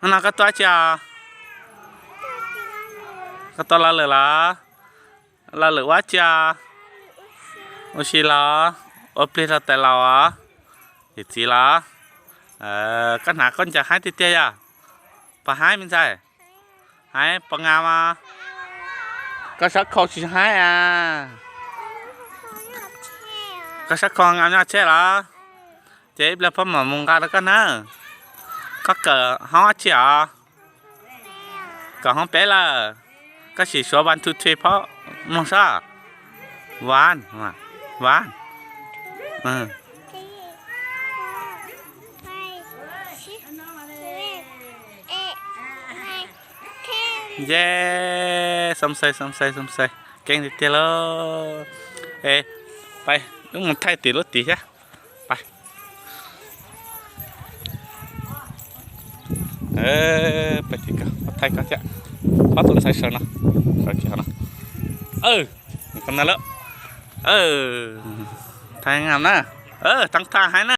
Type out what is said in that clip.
Hnub no koj tuaj dab tsi os? Koj tuaj lo lawm los? Lo lawm ua dab tsi os? Ua si los? Ua plig rau tais laus os? Yawm txiv los? Koj hnav khaub ncaws haib tiag tiag yog? Puas haib me ntxhais? Haib puas ngas mas? Koj sab khau tsis haib a? Koj sab khau nqa nyob tsheb los? Ces ib pliag pab mam mus nqa rau koj na. Koj kawm hoob dab tsi os? Kawm hoob peb lawm. Koj sim suav one two three phob mloog sob. One, one. Ye, xam xais xam xais xam xais, keej tiag tiag lauj. Es, pais, wb mus thaij tim lub tid thiab. Pais. Pais tim ko, thaij koj thiab. Ob tug ntxhais sawv no, sawv kiag no. Koj no lawm. Thaij ngam na. Tag tag hais na.